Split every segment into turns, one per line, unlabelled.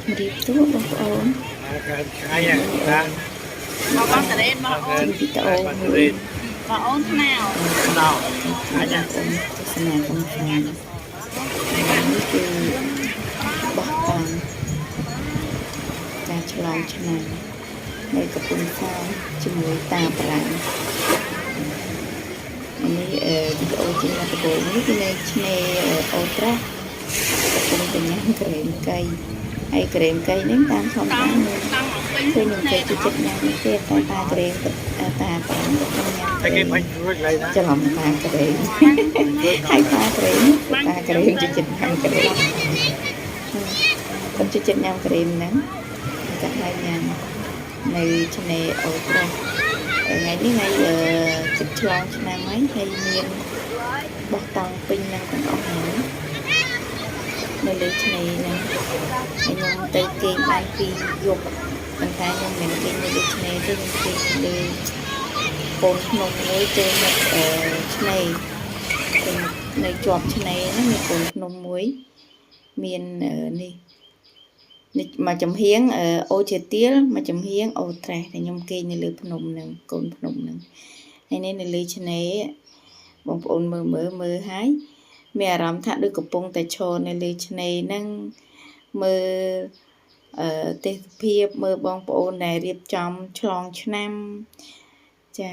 ជម្រាបសួរបងប្អូន
ថ្ងៃណា
មកបងតរ៉េនមកអូ
ជា
ន
វីដេអូមួយ
មកអូនថ្នោ
ណៅ
ជូនបងប្អូនទស្សនាកំសាន្តនេះគឺបោះតង់ការឆ្លងឆ្នាំនៅកំពង់សោមជាមួយតាប្រាំងនេះវីដេអូជាដំបូងនេះគឺនៅឆ្នេរអូត្រាស់កំពុងតែញ៉ាំក្រែមកៃហើយក្រែមកៃនេះតាមធម្ម
តង់
តាមាន
តង់មកពេញ
ឃើញខ្ញុំចេះចូលចិត្តញ៉ាំនេះទេតែតាក្រែមតាប្រាំក៏ចង់ញ៉ាំ
តែគេបាញ់រួចឡើយណា
ច្រឡំតាក្រែមហើយតាក្រែមតាក្រែមចូលចិត្តញ៉ាំក្រែមខ្ញុំចូលចិត្តញ៉ាំក្រែមហ្នឹងចាក់ហើយញ៉ាំនៅឆ្នេរអូត្រាស់ថ្ងៃនេះថ្ងៃជិតឆ្លងឆ្នាំហើយហើយមានបោះតង់ពេញហ្នឹងទាំងអស់ហ្នឹងនៅលើឆ្នេរហ្នឹងហើយខ្ញុំទៅគេងបានពីយប់ ប៉ុន្តែខ្ញុំមិនគេងនៅលើឆ្នេរទេខ្ញុំគេងលើកូនភ្នំមួយចូលមកអឺឆ្នេរទៅនៅជាប់ឆ្នេរហ្នឹងមានកូនភ្នំមួយមាននេះនេះមួយចំហៀងអូជាទៀលមួយចំហៀងអូត្រេសដែលខ្ញុំគេងនៅលើភ្នំហ្នឹងកូនភ្នំហ្នឹងហើយនេះនៅលើឆ្នេរបងប្អូនមើលមើលមើលហើយមានអារម្មណ៍ថាដូចកំពុងតែឈរនៅលើឆ្នេរហ្នឹងមើល អឺទេសភាពមើលបងប្អូនដែលរៀបចំឆ្លងឆ្នាំចា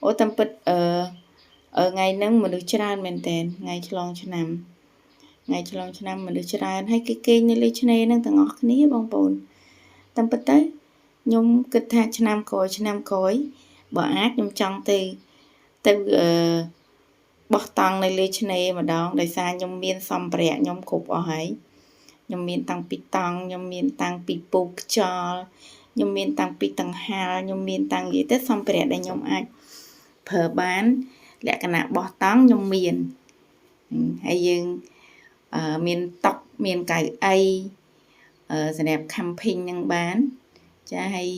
អូតាមពិតអឺថ្ងៃហ្នឹងមនុស្សច្រើនមែនតើថ្ងៃឆ្លងឆ្នាំថ្ងៃឆ្លងឆ្នាំមនុស្សច្រើនហើយគេគេងនៅលើឆ្នេរហ្នឹងទាំងអស់គ្នាបងប្អូនតាមពិតទៅខ្ញុំគិតថាឆ្នាំក្រោយឆ្នាំក្រោយបើអាចខ្ញុំចង់ទៅទៅអឺបោះតង់នៅលើឆ្នេរម្ដងដោយសារខ្ញុំមានសម្ភារៈខ្ញុំគ្រប់អស់ហើយ ខ្ញុំមានតាំងពីតង់ខ្ញុំមានតាំងពីពូកខ្យល់ខ្ញុំមានតាំងពីតង្ហាលខ្ញុំមានតាំងនិយាយទៅសម្ភារៈដែលខ្ញុំអាចប្រើបានលក្ខណៈបោះតង់ខ្ញុំមានហើយយើងមានតុមានកៅអីសម្រាប់ camping នឹងបានចាហើយ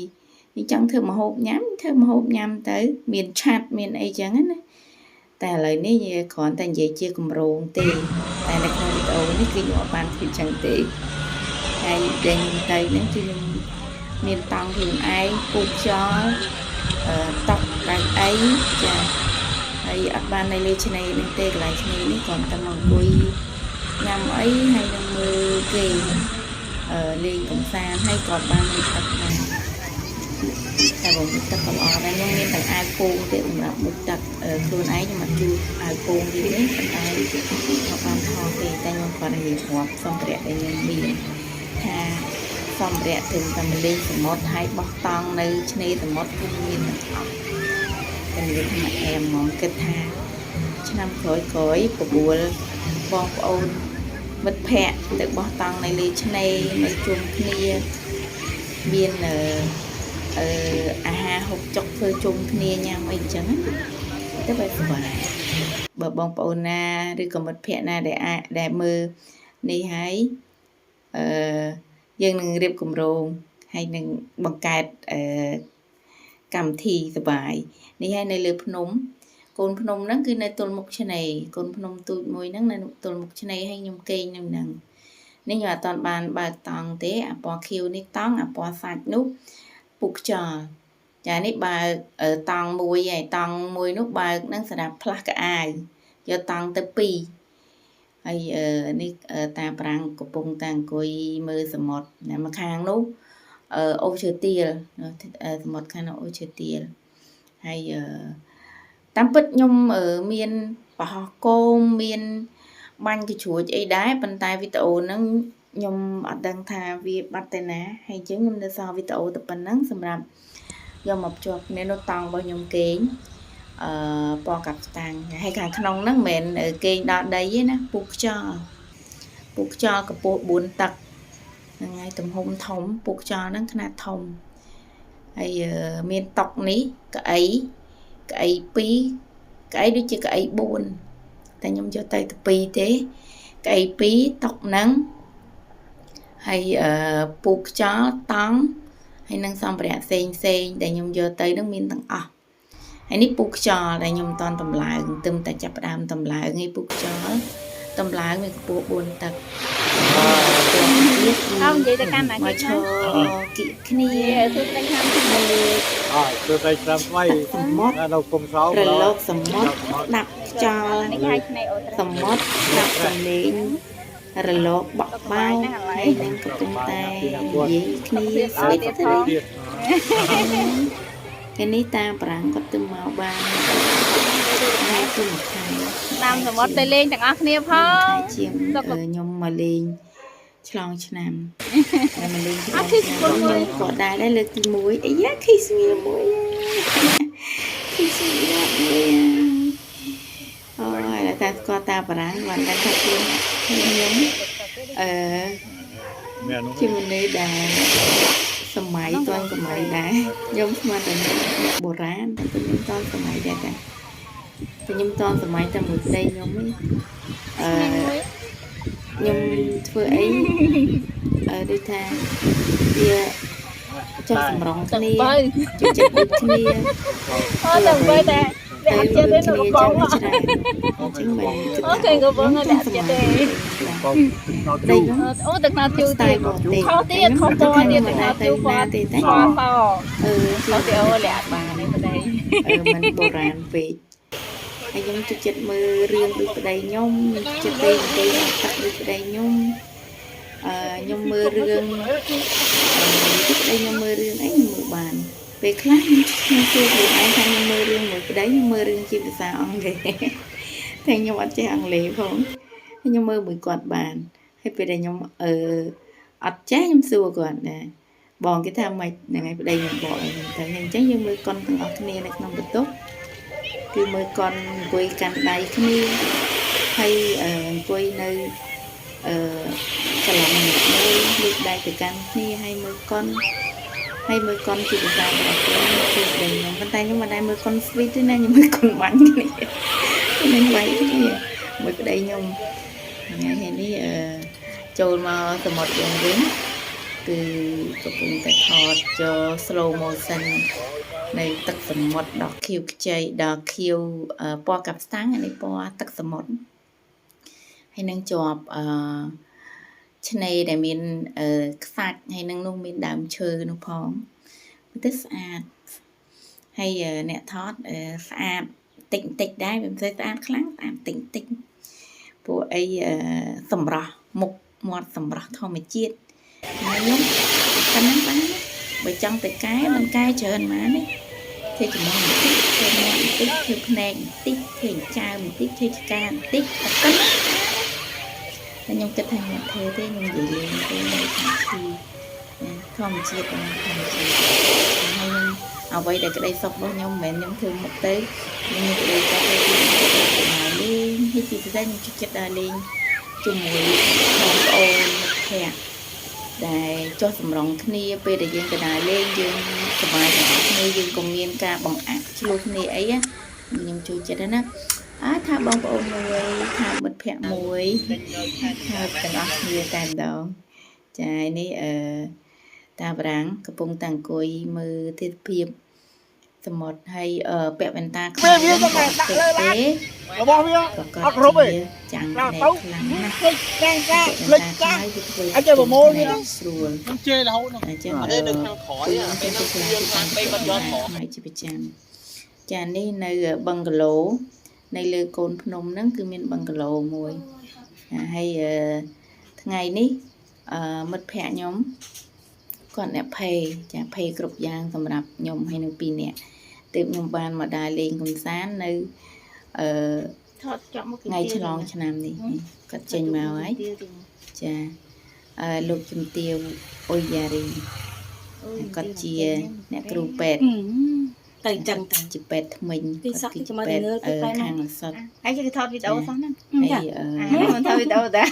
នេះចង់ធ្វើម្ហូបញ៉ាំធ្វើម្ហូបញ៉ាំទៅ មានឆាត់មានអីចឹងណាតែឥឡូវនេះគ្រាន់តែនិយាយជាកម្រងទេតែនៅក្នុងវីដេអូនេះគឺខ្ញុំអត់បានធ្វើចឹងទេហើយដែលខ្ញុំទៅហ្នឹងគឺខ្ញុំមានតង់ខ្លួនឯងពូកខ្យល់អឺតុកកៅអីចាហើយអត់បាននៅលើឆ្នេរនេះទេកន្លែងឆ្នេរនេះគ្រាន់តែមកអង្គុយញ៉ាំអីហើយនឹងមើលគេអឺលេងកំសាន្តហើយក៏បានមុជទឹកដែរតែបើមុជទឹកក៏ល្អដែរខ្ញុំមានទាំងអាវពោងទៀតសម្រាប់មុជទឹកខ្លួនឯងខ្ញុំអត់ជួអាវពោងទៀតទេប៉ុន្តែអត់បានថតទេតែខ្ញុំគាត់និយាយរាប់សម្ភារៈដែលខ្ញុំមានថាសម្ភារៈត្រឹមតែម្លេងសមុទ្រហើយបោះតង់នៅឆ្នេរសមុទ្រគឺមានទាំងអស់តែនិយាយថាអែមហ្មងគិតថាឆ្នាំក្រោយក្រោយបបួលបងប្អូនមិត្តភ័ក្តិទៅបោះតង់នៅលើឆ្នេរនៅជុំគ្នាមានអឺអឺអាហារហូបចុកធ្វើជុំគ្នាញ៉ាំអីចឹងណាទៅបែបសុបាយបើបងប្អូនណាឬក៏មិត្តភ័ក្តិណាដែលអាចដែលមើលនេះហើយអឺយើងនឹងរៀបគម្រោងហើយនឹងបង្កើតអឺកម្មវិធីសបាយនេះហើយនៅលើភ្នំកូនភ្នំហ្នឹងគឺនៅទល់មុខឆ្នេរកូនភ្នំទូចមួយហ្នឹងនៅទល់មុខឆ្នេរហើយខ្ញុំគេងនៅហ្នឹងនេះខ្ញុំអត់ទាន់បានបើកតង់ទេអាពណ៌ខៀវនេះតង់អាពណ៌សាច់នោះពុកខ្យល់ចានេះបើកតង់មួយហើយតង់មួយនោះបើកហ្នឹងសម្រាប់ផ្លាស់កៅអៅយកតង់ទៅពីរហើយនេះតាប្រាំងកំពុងតែអង្គុយមើលសមុទ្រណាមកខាងនោះអូឈើទាលសមុទ្រខាងនោះអូឈើទាលហើយតាមពិតខ្ញុំមានប្រហោះគោមមានបាញ់កាំជ្រួចអីដែរប៉ុន្តែវីដេអូហ្នឹងខ្ញុំអត់ដឹងថាវាបាត់ទៅណាហើយអញ្ចឹងខ្ញុំនៅសល់វីដេអូតែប៉ុណ្ណឹងសម្រាប់យកមកភ្ជាប់គ្នានៅតង់របស់ខ្ញុំគេងអឺពណ៌កាប់ស្តាំងហើយខាងក្នុងហ្នឹងមិនមែនគេងដល់ដីទេណាពុះខ្យល់ពុះខ្យល់កម្ពស់4តឹកហ្នឹងហើយទំហំធំពុះខ្យល់ហ្នឹងខ្នាតធំហើយមានតុកនេះកៅអីកៅអី2កៅអីដូចជាកៅអី4តែខ្ញុំយកទៅតែ2ទេកៅអី2តុកហ្នឹងហើយអឺពូកខ្យល់តង់ហើយនឹងសម្ភារៈផ្សេងផ្សេងដែលខ្ញុំយកទៅនឹងមានទាំងអស់ហើយនេះពូកខ្យល់ដែលខ្ញុំមិនតន់តម្លើងទឹមតែចាប់ផ្ដើមតម្លើងឯពូកខ្យល់ តម្លើងមានកម្ពស់4តឹកទៀត
អោនិយាយទៅកាន់ណា
មកឈរគៀកគ្នា
គឺតែខាង
លើ
អើគឺតែឆ្នាំថ្មី
សមុទ្រ
នៅគុំសោ
រលកសមុទ្រស្ដាប់ខ្យល់
នេះគេហៅឆ្នេរអូត្រ
សមុទ្រស្ដាប់សំឡេងរលកបក់បោកហើយនឹងកំពុងតែនិយាយគ្នាស្វីតស្វី
ទៀត
ថ្ងៃនេះតាមប្រាំងគាត់ទៅមកបានហើយទៅមួយខែ
តាមសមុទ្រទៅលេងទាំងអស់គ្នាផ
ខែ
ង
ជាងខ្ញុំមកលេងឆ្លងឆ្នាំហើយមកលេងឆ្លងឆ្នាំខ្ញុំក៏ដែរដែរលើកទី1អាយ៉ាឃីស្មៀមួយឃីស្មៀមួយអូយតែស្គាល់តាប្រាំងបានដឹងថាខ្លួនខ្ញុំអឺ
មាននោះ
ជាមនុស្សដែលសម័យទាន់សម័យដែរខ្ញុំស្មានតែអ្នកបុរាណតែខ្ញុំទាន់សម័យដែរតែខ្ញុំទាន់សម័យតែមួយប្តីខ្ញុំឯងអឺខ្ញុំធ្វើអីអឺដូចថាវាចុះសម្រងគ្នា
បើ
ជួយចិត្តដូចគ្នា
អូទៅបើតែតែអត់ចិត្តទេនៅ
គ្នា
កង
ចឹងច្រើនចឹងមិន
អូឃើញកំពង់តែអត់ចិត្តទេ
បងដល់
ប្តី
ជូ
ខ្ញុំ
អូទឹកណាជូ
ស្ទា
ទៀត
យបរទេស
ខុសទៀតខុសពណ៌ទៀតទឹកណាជូពណ៌
ទេតែ
ពណ៌ស
អឺ
ខុសទៀតអូលាក់បាននេះប្តី
អឺมันបុរាណពេកហើយខ្ញុំចូលចិត្តមើលរឿងដូចប្តីខ្ញុំខ្ញុំចិត្តទេអង្គុយទឹកដូចប្តីខ្ញុំអឺខ្ញុំមើលរឿងអឺប្តីខ្ញុំមើលរឿងអីខ្ញុំមើលបានពេលខ្លះខ្ញុំសួរខ្លួនឯងថាខ្ញុំមើលរឿងមួយប្តីខ្ញុំមើលរឿងជាភាសាអង់គ្លេសតែខ្ញុំអត់ចេះអង់គ្លេសផងហើយខ្ញុំមើលមួយគាត់បានហើយពេលដែលខ្ញុំអឺអត់ចេះខ្ញុំសួរគាត់ណាបងគេថាម៉េចហ្នឹងហើយប្តីខ្ញុំបកឲ្យខ្ញុំទៅហើយអញ្ចឹងយើងមើលកុនទាំងអស់គ្នានៅក្នុងបន្ទប់គឺមើលកុនអង្គុយកាន់ដៃគ្នាហើយអង្គុយនៅអឺសាឡុងម្នាក់មួយលើកដៃទៅកាន់គ្នាហើយមើលកុនហើយមើលកុនជាភាសាបរទេសគឺប្តីខ្ញុំប៉ុន្តែខ្ញុំមិនដែលមើលកុនស្វីតទេណាខ្ញុំមើលកុនបាញ់គ្នានឹងវាយគ្នាមួយប្តីខ្ញុំថ្ងៃនេះអឺចូលមកសមុទ្រយើងវិញគឺកំពុងតែថតចូល slow motion នៅទឹកសមុទ្រដ៏ខៀវខ្ចីដ៏ខៀវពណ៌កាប់ស្តាំងអានេះពណ៌ទឹកសមុទ្រហើយនឹងជាប់អឺឆ្នេរដែលមានខ្សាច់ហើយនឹងនោះមានដើមឈើនោះផងទៅស្អាតហើយអ្នកថតស្អាតតិចតិចដែរវាមិនសូវស្អាតខ្លាំងស្អាតតិចតិចពួកអីសម្រស់មុខមាត់សម្រស់ធម្មជាតិហើយខ្ញុំប៉ុណ្ណឹងបានបើចង់ទៅកែមិនកែច្រើនហ្មងទេធ្វើចំណងបន្តិចធ្វើមាត់បន្តិចធ្វើភ្នែកបន្តិចធ្វើចើមបន្តិចធ្វើឆ្កាបន្តិចតែប៉ុណ្ណឹងតែខ្ញុំគិតថាខ្ញុំធ្វើទេខ្ញុំនិយាយលេងទេថាគឺធម្មជាតិធម្មជាតិហើយខ្ញុំអ្វីដែលក្តីសុខរបស់ខ្ញុំមិនមែនខ្ញុំធ្វើមុខទៅខ្ញុំមានក្តីសុខទៅគឺដើរលេងហើយជាពិសេសខ្ញុំជិះចិត្តដើរលេងជាមួយបងប្អូនមិត្តភក្តិដែលចុះសម្រងគ្នាពេលដែលយើងទៅដើរលេងយើងសប្បាយទាំងអស់គ្នាយើងក៏មានការបង្អាក់ឆ្លោះគ្នាអីណាខ្ញុំជួយចិត្តណាអើថាបងប្អូនមួយថាមិត្តភក្តិមួយថាទាំងអស់គ្នាតែម្ដងចានេះអឺតាប្រាំងកំពុងតែអង្គុយមើលទិដ្ឋភាពសមុទ្រហើយពាក់វ៉ែនតាខ្មៅ
វាទៅដាក់លើឡានរបស់វាអត់គ្រប់ទេ
ចាំងខ្លាំងណាស់
ភ្លេចកាំងកាភ្លេចកាអត់ចេះប្រមូលវា
ស្រួល
ខ្ញុំជេររហូត
អញ្ចឹង
អត់ទេនៅខាងក្រោយពេលហ្នឹងយើងខាងពេកគាត់យកក្រោយ
ជាប្រចាំចានេះនៅបឹងកាឡូនៅលើកូនភ្នំហ្នឹងគឺមានបឹងកាឡូមួយហើយថ្ងៃនេះមិត្តភ័ក្ដិខ្ញុំគាត់អ្នកភេចាភេគ្រប់យ៉ាងសម្រាប់ខ្ញុំហើយនឹងពីរនាក់ទើបខ្ញុំបានមកដើរលេងកម្សាន្តនៅអឺ
ថតចប់មក
ថ្ងៃឆ្លងឆ្នាំនេះគាត់ចេញមកហើយចាអឺលោកជំទាវអ៊ុយយ៉ារីគាត់ជាអ្នកគ្រូពេទ្យ
ទៅចឹងទៅ
ជាពេទ្យថ្មិញ
ទីសក់គេមកងើល
ទៅខាងអសត់
ហើយគេថតវីដេអូសោះហ្នឹង
ហើយអឺ
មិនថតវីដេអូតា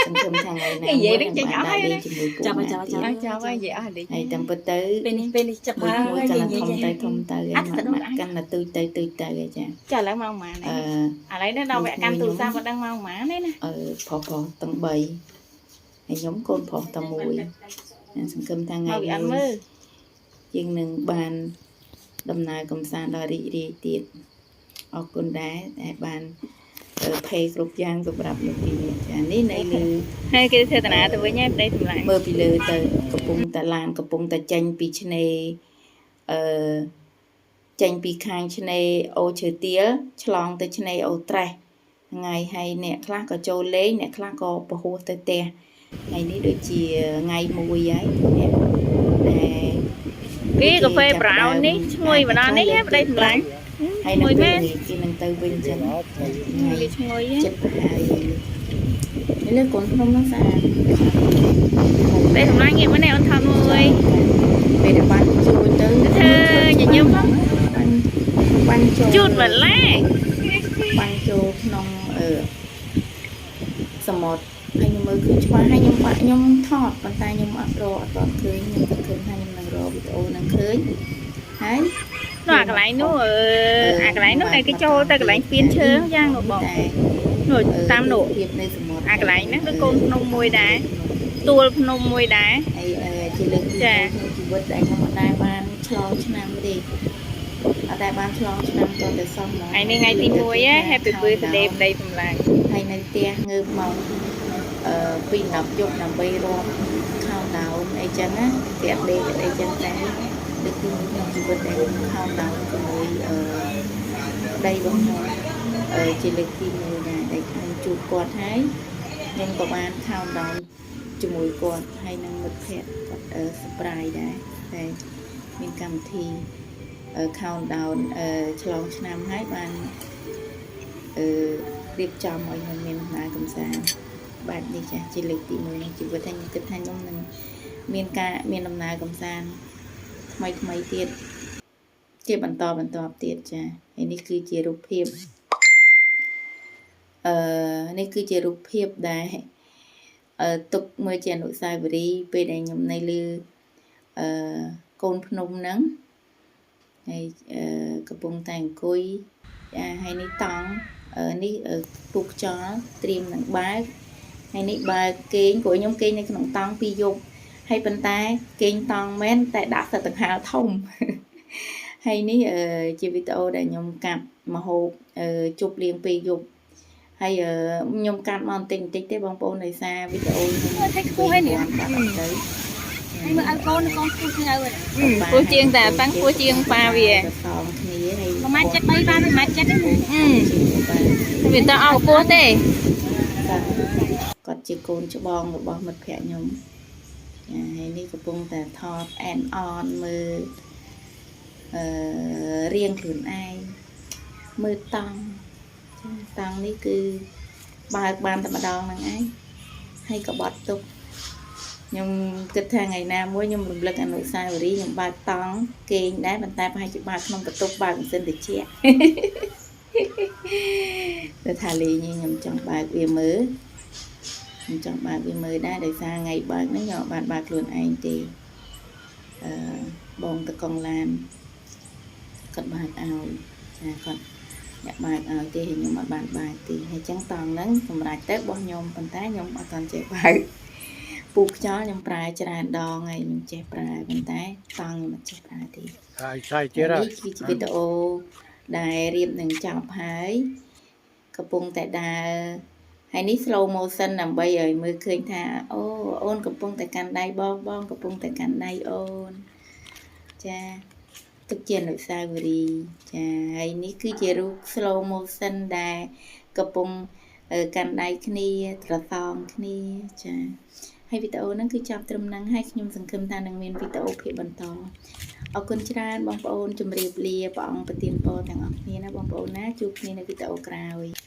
សង្ឃឹមថាថ្ងៃណា
និយាយនឹងចេញអស់ហើយ
ជាមួយពួក
ចាប់ហើយចាប់ហើយ
ចាប់ហើយនិយាយអស់លេង
ហើយតាមពិតទៅ
ពេលនេះពេលនេះចាប់
មួយ
ហើយ
មួយកាន់តែធំទៅធំទៅហើយកាន់តែទូចទៅទូចទៅឯចា
ចាឥឡូវម៉ោងប៉ុន្មាន
អឺ
ឥឡូវនេះដល់វគ្គកាន់ទូរស័ព្ទអត់ដឹងម៉ោងប៉ុន្មានទេណា
អឺប្រុសប្រុសទាំង3ហើយខ្ញុំកូនប្រុសតែមួយសង្ឃឹមថាថ្ងៃ
មកវាអត់
មួយ
មើល
យើងនឹងបានដំណើរកំសាន្តដ៏រីករាយទៀតអរគុណដែរដែលបាន ភេគ្រប់យ៉ាងសម្រាប់លោកពីរនាក់ចានេះនៅលើ
ហើយគេធ្វើតាណាទៅវិញហើយប្តីសម្លាញ់
មើលពីលើទៅកំពុងតែឡានកំពុងតែចេញពីឆ្នេរអឺចេញពីខាងឆ្នេរអូឈើទាលឆ្លងទៅឆ្នេរអូត្រេះថ្ងៃហើយអ្នកខ្លះក៏ចូលលេងអ្នកខ្លះក៏ពហោះទៅផ្ទះថ្ងៃនេះដូចជាថ្ងៃមួយហើយអ្នកដែល
គេកាហ្វេ brown នេះឈ្ងុយម្ដងនេះហ៎ប្តីសម្លាញ់
ហើយនៅពេលនេះគេនឹងទៅវិញចឹងថ្ងៃ
គេឈ្ងុយ
ចិត្តប្រហើយនេះលើកូនភ្នំហ្នឹងស្អាត
ប្តីសម្លាញ់ងាកមកនេះអូនថតមួយ
ពេលដែលបានជួយទៅ
ធ្វើញញឹម
បាញ់ចូល
ជូតបន្លែ
បាញ់ចូលក្នុងអឺសមុទ្រហើយខ្ញុំមើលឃើញច្បាស់ហើយខ្ញុំបាក់ខ្ញុំថតប៉ុន្តែខ្ញុំអត់រកអត់តឃើញខ្ញុំគិតឃើញថាខ្ញុំនឹងរកវីដេអូនឹងឃើញហើយ
នោះអាកន្លែងនោះអឺអាកន្លែងនោះដែលគេចូលទៅកន្លែងពៀនឈើយ៉ាងនោះបង
តែ
នោះតាមនោះ
ភាពនៅសមុទ្រ
អាកន្លែងហ្នឹងគឺកូនភ្នំមួយដែរទួលភ្នំមួយដែរ
ហើយជាលើកទី
ចា
មួយក្នុងជីវិតដែលខ្ញុំអត់ដែលបានឆ្លងឆ្នាំទេអត់ដែលបានឆ្លងឆ្នាំតតែសោះហ្មង
ថ្ងៃនេះថ្ងៃទី1ហ៎ Happy birthday ប្តីសម្លាញ់
ហើយនៅផ្ទះងើបមកអឺពី10យប់ដើម្បីរាប់ countdown អីចឹងណាគេអត់ដេកអីចឹងតែលើកទីមួយក្នុងជីវិតដែលខ្ញុំ countdown ជាមួយអឺប្តីរបស់ខ្ញុំអឺជាលើកទីមួយដែរដែលខ្ញុំជួបគាត់ហើយខ្ញុំក៏បាន countdown ជាមួយគាត់ហើយនឹងមិត្តភ័ក្តិគាត់អឺ surprise ដែរតែមានកម្មវិធីអឺ countdown អឺឆ្លងឆ្នាំហើយបានអឺរៀបចំឲ្យខ្ញុំមានដំណើរកម្សាន្តបែបនេះចាស់ជាលើកទី1ក្នុងជីវិតហើយខ្ញុំគិតថាខ្ញុំនឹងមានការមានដំណើរកម្សាន្តថ្មីថ្មីទៀតជាបន្តបន្តទៀតចាហើយនេះគឺជារូបភាពអឺនេះគឺជារូបភាពដែលអឺទុកមើលជាអនុស្សាវរីយ៍ពេលដែលខ្ញុំនៅលើអឺកូនភ្នំហ្នឹងហើយអឺកំពុងតែអង្គុយចាហើយនេះតង់អឺនេះពុកខ្យល់ត្រៀមនឹងបើកហើយនេះបើកគេងព្រោះខ្ញុំគេងនៅក្នុងតង់ពីរយប់ហើយប៉ុន្តែគេងតង់មែនតែដាក់សិតដង្ហើធំ ហើយនេះអឺជាវីដេអូដែលខ្ញុំកាប់មហូបអឺជប់លៀងពេលយប់ហើយអឺខ្ញុំកាត់មកបន្តិចបន្តិចទេបងប្អូនដោយសារវីដេអូខ្ញុំ
មើលthấyខ្ពស់ហើយនេះ
បាត់អត់ទៅ
ហើយមើលឲ្យកូនកូនខ្ពស់ជាងឪហ្នឹង
ខ្ពស់ជាងតែតាំងខ្ពស់ជាងប៉ាវា
ទៅសងគ្នាហើយ
ប្រហែល73បានប្រហែល7ហ្នឹង
អឺវាតអស់ខ្ពស់ទេ
គាត់ជាកូនច្បងរបស់មិត្តភ័ក្តិខ្ញុំចាហើយនេះកំពុងតែថតអែនអនមើលអឺរៀងខ្លួនឯងមើលតង់ចាតង់នេះគឺបើកបានតែម្ដងហ្នឹងឯងហើយក៏បត់ទុកខ្ញុំគិតថាថ្ងៃណាមួយខ្ញុំរំលឹកអនុស្សាវរីយ៍ខ្ញុំបើកតង់គេងដែរប៉ុន្តែប្រហែលជាបើកក្នុងបន្ទប់បើកម៉ាស៊ីនត្រជាក់ តែថាលេងនេះខ្ញុំចង់បើកវាមើលខ្ញុំចង់បើកវាមើលដែរដោយសារថ្ងៃបើកហ្នឹងខ្ញុំអត់បានបើកខ្លួនឯងទេអឺបងតកងឡានគាត់បើកឲ្យចាគាត់អ្នកបើកឲ្យទេហើយខ្ញុំអត់បានបើកទេហើយចឹងតង់ហ្នឹងសម្រាប់ទៅរបស់ខ្ញុំប៉ុន្តែខ្ញុំអត់ទាន់ចេះបើកពូខ្យល់ខ្ញុំប្រើច្រើនដងហើយខ្ញុំចេះប្រើប៉ុន្តែតង់ខ្ញុំអត់ចេះប្រើទេ
ហើយឆៃទៀតហើយ
នេះគឺជាវីដេអូដែលរៀបនឹងចប់ហើយកំពុងតែដើរហើយនេះ slow motion ដើម្បីឲ្យមើលឃើញថាអូអូនកំពុងតែកាន់ដៃបងបងកំពុងតែកាន់ដៃអូនចាទុកជាអនុស្សាវរីយ៍ចាហើយនេះគឺជារូប slow motion ដែលកំពុងកាន់ដៃគ្នាត្រសងគ្នាចាហើយវីដេអូហ្នឹងគឺចប់ត្រឹមហ្នឹងហើយខ្ញុំសង្ឃឹមថានឹងមានវីដេអូភាគបន្តអរគុណច្រើនបងប្អូនជម្រាបលាព្រះអង្គប្រទានពរទាំងអស់គ្នាណាបងប្អូនណាជួបគ្នានៅវីដេអូក្រោយ។